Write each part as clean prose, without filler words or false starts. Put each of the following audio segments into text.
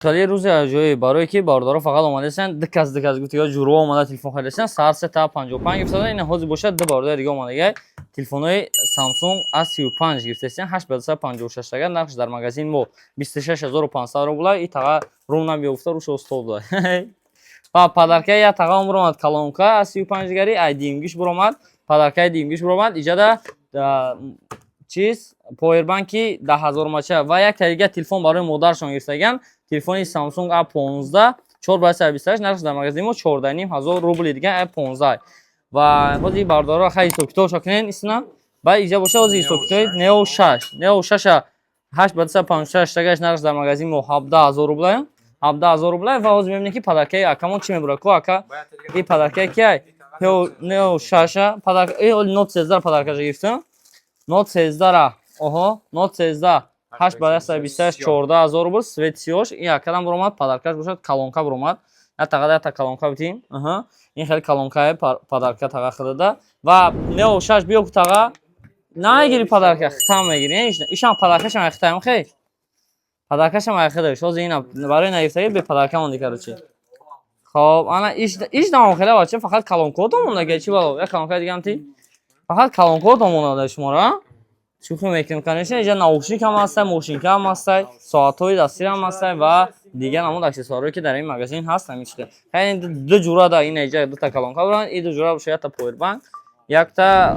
Хеле рӯзи аҷоиб, барое ки бародаро фақат омадасанд, ду кас, ду кас гуфти ё ҷурӯ омада телефон харидасанд, саҳар 3:55 гирифтада. Ина ҳозир бошад, ду бародари дига омадагай, телефонҳои Samsung A35 гирифтасанд, 8 ба 256 тага. Нархш дар магазин мо 26 500 рубла. И таға рум набиёфта, руш остоб дод. Ва подаркаи я таға буромад, колонка A35 дигари, ай димгиш буромад, подаркаи димгиш буромад. Иҷада чиз, повербанки 10 000 мача ва як дига телефон барои модаршон гирифтаган, телефони Samsung A15 4 ба 128, нархш дар магазини мо 14 500 рубли дига, A15. Ва ҳозир бародаро хай ҳисобкитобшо кунен истина. Баъд иҷа боша, ҳозир ҳисобкитоби Neo 6, Neo 6 8 ба 256 тагаш, нархш дар магазини мо 17 000 рубла, 17 000 рубла. Ва ҳозир мебинем, ки подаркаи акамон чӣ мебурад ко. Ака, и подаркаи киай? Neo 6 подарка, и Note 13 подаркаша гирифтам. Note 13, оҳо, Note 13 8 ба 128, 14 000 рубл, цвет сиёш. И акадам буромад, подаркаш бошад, колонка буромад. Я таға ята колонка битим. Аҳа, ин хеле колонкае подарка таға худада. Ва Neo 6 биё, таға намегири, подарка хитам мегири. Ишам подаркашам ай хитаем, хей, подаркашам ай хидаш. Ҳозир ина барои нагирифтаги бе подарка монди, короче. Хоб, ана иш намон хеле, бача, фақат колонкао мондаги. Чи бало, як колонкаи дигам ти, фақат колонкао монда шуморо. Шӯхӣ мекунем, конечно. Иҷа наушник ҳам ҳастай, мошинка ҳам ҳастай, соатҳои дастир ҳам ҳастай ва дигар намуд аксессуарҳое, ки дар ин магазин ҳаст, ҳамин чиз. Хай, ду ҷура да ина иҷа дута колонка буранд, и ду ҷура боша, якта повербанк, якта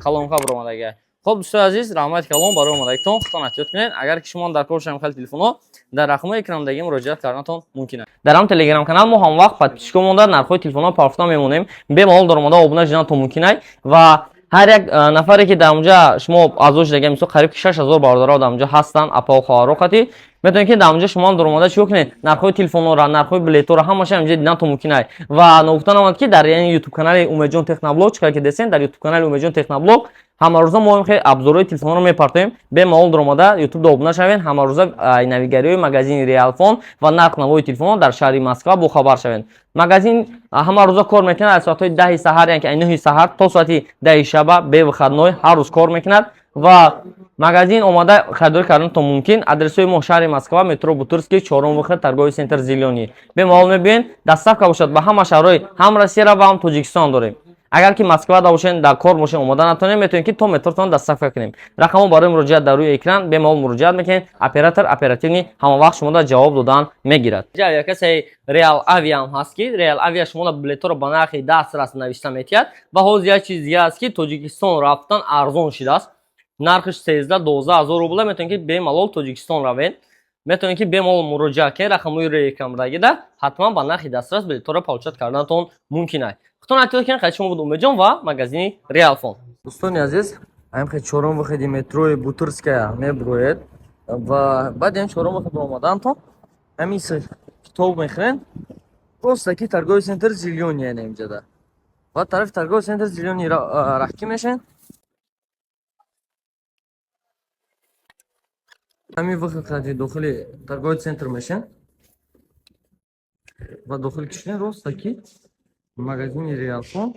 колонка буромадага. Хоб, дӯстои азиз, раҳмати калон барои омадагитон. Худтон эҳтиёт кунед. Агар ки шумо дар кор шавем хеле телефонҳо, дар рақамҳои экрандагӣ муроҷиат карданатон мумкин аст. Дар ҳам телеграм канал мо ҳамвақт подписчикҳо монда, нархҳои телефонҳо парфта мемонем, бемалол дар омода обуна шуданатон мумкин аст. Ва ҳар як нафаре, ки дар онҷа шумо аъзо шудага, мисол, қариб ки 6000 бародаро дар онҷа ҳастанд, апао хоҳаро қатӣ метавонед, ки дар онҷа шумо ҳам даромада чико кунед, нархҳои телефонҳоро, нархҳои билетҳоро, ҳамаша инҷа дидантон мумкин аст. Ва ногуфта намонад, ки дар яъни ютуб канали Умедҷон Техноблог, чӣ ки десен, дар ютуб канали Умедҷон Техноблог ҳамарӯза мо хеле обзорҳои телефонҳоро мепартоем. Бемалол даромада ютубда обуна шавед, ҳамарӯза навигариҳои магазини Реалфон ва нарх навои телефонҳо дар шаҳри Москва бохабар шавед. Магазин ҳамарӯза кор мекунад, аз соатҳои 10-и саҳар, яъне ки 9-и саҳар то соати 10-и шаба, бе выходной, ҳар рӯз кор мекунад. Ва магазин омада харидорӣ карданатон мумкин. Адресҳои мо: шаҳри Москва, метро Бутырский, чорум выход, торговый центр Зелёный. Бемалол мебиёед. Доставка бошад, ба ҳама шаҳрҳои ҳам Россияра ва ҳам Тоҷикистон дорем. Агар ки Москвада бошед, дар кор бошед, омода натонем, метавонед, ки то метротон доставка кунем. Рақамҳо барои муроҷиат дар рӯи экран, бемалол муроҷиат мекунед, оператор оперативный ҳама вақт шумода ҷавоб додан мегирад. Касе Реал Авиа ҳам ҳаст, ки Реал Авиа шумода билетҳоро ба нархи дастрас навишта метиҳад. Ва ҳозир як чиз дига аст, ки Тоҷикистон рафтан арзон шидааст, нархиш 13-12 ҳазор рубла. Метавонед, ки бемалол Тоҷикистон равед, метавонед, ки бемалол муроҷиат кунед рақамҳои рӯи экран, ҳатман ба нархи дастрас билетҳоро получать карданатон мумкин аст. Худтон эҳтиёт кунед. Хайр, шумо буд Умедҷон ва магазини Реалфон. Дӯстони азиз, ҳамин хел чорум выходи метрои Бутырская мебуроед ва баъди ҳам чорум выход омадаантон, ҳамин китоб мехӯрен, просто ки торговый центр Зелёный, яъне инҷада ва тарафи торговый центр Зелёный раҳкӣ мешен. Ҳамин выход қади дохили торговый центр мешен ва дохил кишиден, роста ки магазини Реалфон.